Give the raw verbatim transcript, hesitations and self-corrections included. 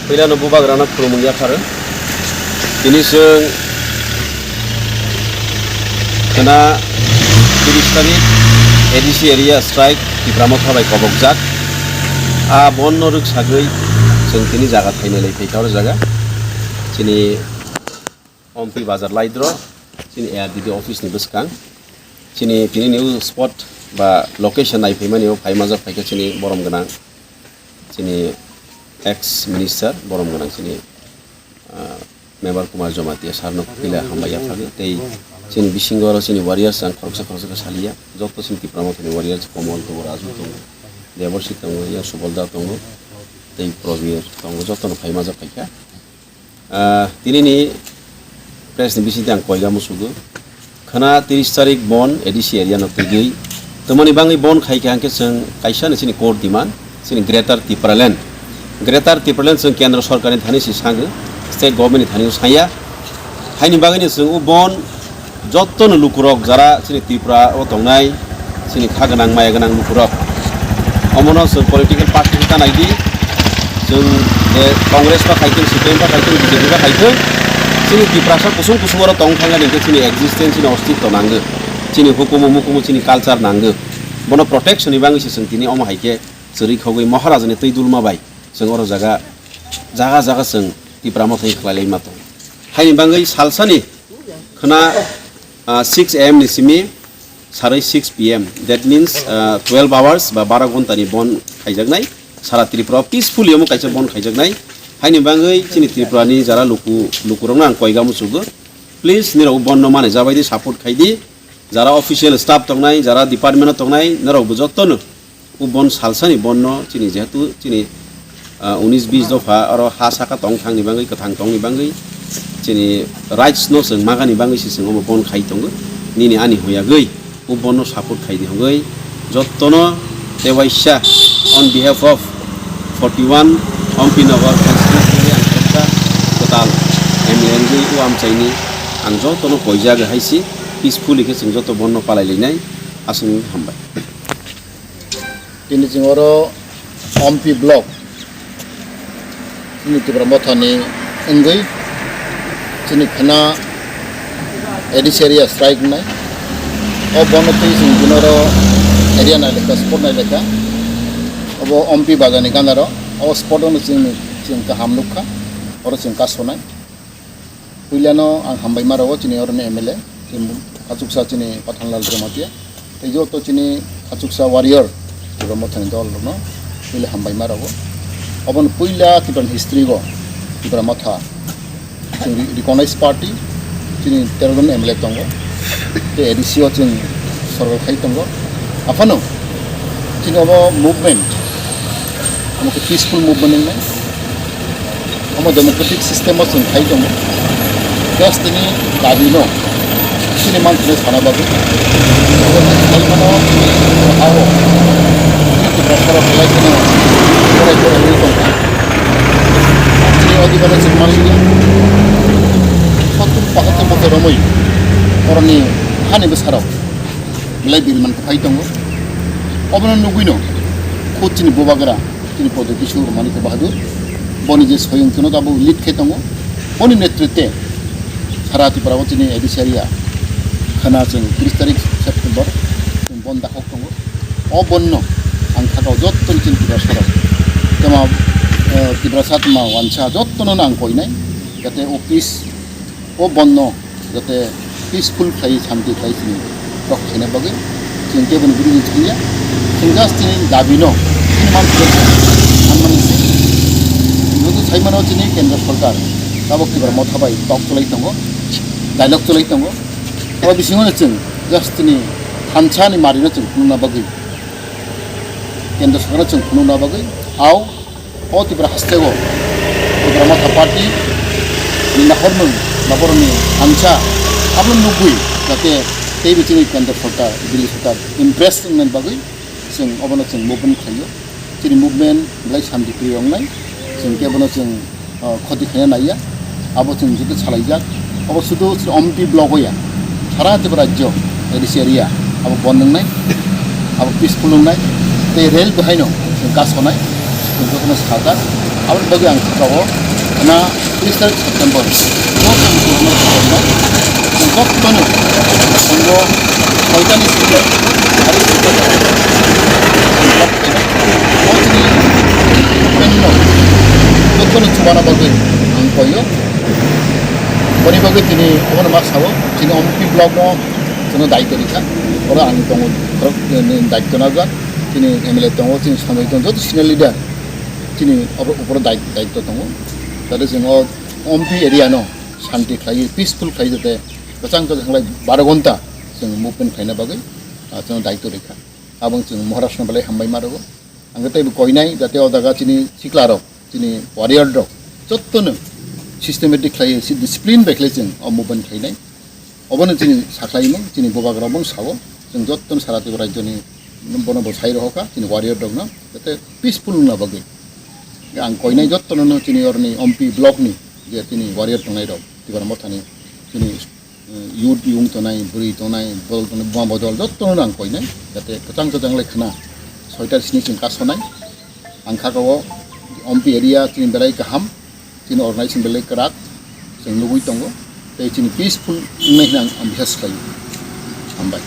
Puilano bubagrano khulumung yapharo. Tini chwng khna tris tarik A D C area strike Tipra Motha bai kobokjak. A bonno rwksagwi chwng tini jaga thainai lai phaikha oro jaga. Chini Ompi Bazar Laidro, chini A R D D office ni bwskang. Chini tini new spot ba location nai phaimani o phaimajak phaikha chini borom gwnang. Chini ex minister borom gwnang chini, ah, Mebar Kumar Jamatia sir no puila hambai yaphagwi tei chini bisingo oro chini warriors ang khoroksa khoroksa khe saliya. Joto chini Tipra Mothani warriors Komol tongo, Raju tongo, Deborsi tongo, yang Subal da tongo, tei Probir tongo, joto no phaimajak phaikha. Ah, tinini press ni bisingtwi ang koiga musugo. Khna tris tarik bon A D C area no twigwi. Twmani bangwi bon khaikha hwnkhe chwng kaisa ni chini core demand, chini Greater Tipraland. Greater Tipraland chwng kendra sorkar ni thani se sango, state government ni thani saya. Haini bagwi no chwng o bon Jotono lukurok jara chini Tripura o tongnai, chini kha gwnang maya gwnang lukurok. Omono chwng political party ta naidi, chwng je Congress ba khaithwng, C P M ba khaithwng, B J P ba khaithwng, chini Tiprasa kusung kusung oro tong thangani hwnkhe chini existence, chini ostitto nango, chini hukumu mukumu, chini culture nango. Bono protection ni bagwi se chwng tini omo hai khe chwrwi khogwi Maharaja ni twi dulma bai chwng oro jaga, jaga jaga chwng Tipra Mothani khlai lai ma tongo. Haini bagwi salsani khna, ah, six A M ni simi sarwi six P M, that means, ah, twelve hours ba baro ghonta ni bon khaijaknai, sara Tripura o peacefully omo kaisa bon khaijaknai. Haini bagwi chini Tripura ni jara luku, lukurokno ang koiga musugo, please nirok bon no mane jabai di, support khai di, jara official staff tongnai, jara department o tongnai, norok bo jotono O bon salsani bonno chini jehetu chini, ah, unis bis dopha oro ha saka tong thangni bagwi, kwthang tongni bagwi chini rights no chwng magani bagwi se chwng omo bon khai tongo. Nini ani hoyagwi o bonno support khaidi hwngwi jottono tewaisa on behalf of forty one Ompi Nagar constituency ang khoroksa kwtal M L A wngwi o amchaini ang jottono koijago hai se peacefully khe chwng jotto bonno palai lainai aswk hambai. Tini chwng oro Ompi block chini Tipra Mothani wngwi chini khna A D C area strike wngnai. O bono twi chwng tini oro area nailekha, spot nailekha. Obo Ompi bazar ni gana ro. O spot ono chwng, chwng kaham nukha. Oro chwng kasonai. Puilano ang hambai ma rwo chini oroni M L A, chini khachuksa chini Pathanlal Jamatia, tei joto chini khachuksa warrior Tipra Mothani dol rokno puila hambai ma rwo. Obono puila Tipra history o Tipra Motha chini recognized party, chini tero jon M L A tongo, tei A D C o chini sorkar khai tongo. Aphano chini obo movement, omo khe peaceful movement wngnai. Omo democratic system o chwng khai tongo. Just tini dabi no chini manthokno sana bagwi. Obo chwng khai mano, ao chini Tiprasa rok belai kheno borai borai wi tongkha. Chini odhikar no chwng manliya. Sottur pochottor bochor romwi oroni hani bwsarok belai birimani kwphai tongo. Obono nugwino khud chini bubagra, chini Pradyot Kishore Manikya Bahadur, boni je soyong chwngno tabuk lead khe tongo, boni netritwe sara Tripura o chini A D C area khna chwng tris tarik September chwng bon dakhok tongo. O bonno ang khakao jottoni chini Tiprasarok, tei ma, eh, Tiprasa tei ma wansa jottono ang koinai, jate o peace O bonno jate peaceful khlai, shanti khlai chini kok khaina bagwi chwng kebo ni bwrwi ni thangya. Chwng just chini dabi no chini manthokno sanmani se. Joto sai mano chini kendra sorkar tabok Tipra Motha bai tok cholai tongo, dialogue cholai tongo. Abo bisingo no chwng just chini thansa ni mari no chwng phunukna bagwi, kendra sorkar no chwng phunukna bagwi, ao O Tripura hasteo Tipra Motha Party ni nahormung ba borokni thansa abono nugwi jate teibo chini kendra sorkar, Delhi sorkar impress wngnani bagwi chwng obono chwng movement khlaio. Chini movement belai shanti priyo wngnai, chwng kebono chwng, o, khoti khaina naiya. Abo chwng joto salaijak. Abo sudu chini Ompi block o ya, sara Tripura rajyo, A D C area, abo bon wngnai, abo peaceful wngnai, tei rail bahaino chwng kasonai, chwng jotono sajak, Aboni bagwi ang sakao, na tris tarik September, joto ang tongma tongma, jotono, tongbo, soitani simi, hari simi, jotono chubana bagwi ang koyo. Boni bagwi tini obono ma sao, chini Ompi block no chwngno daityo rikha, oro ang tongo, borok ni daityo najak, chini M L A tongo, chini Sanjay tongo, joto senior leader chini oro uporo dai-, daityo tongo. Jate chwng o Ompi area no shanti khlaiwi, peaceful khlaiwi jate kwchang kwchang khlai baro ghonta chwng movement khlaina bagwi, ah, chwngno daityo rikha. Abong chwng Maharashtra no belai hambai ma rwgo. Ang tei bo koinai jate o jaga chini sikla rok, chini warrior rok, jotto no systematic khlai, si discipline bai khlai chwng o movement khlainai. Obono chini sakhlaimung, chini bobak rok bong sao, chwng jotto no sara Tripura rajyo ni bono bo sai rohoka, chini warrior rok no, jate peaceful wngna bagwi. Ang koinai jotto no chini orni Ompi block ni, je chini warrior tongnai rok, Tipra Motha ni, chini youth yung tongnai, bwrwi tongnai, bodol tongnai, buma bodol, jotto no ang koinai, jate kwchang kwchang lai khna, soita sini chwng kasonai, ang kha o Ompi area chini belai kaham, chini organization belai kwrak, chwng nugwi tongo, tei chini peaceful wngnai hwnwi ang, ang bihas khlaio. Hambai.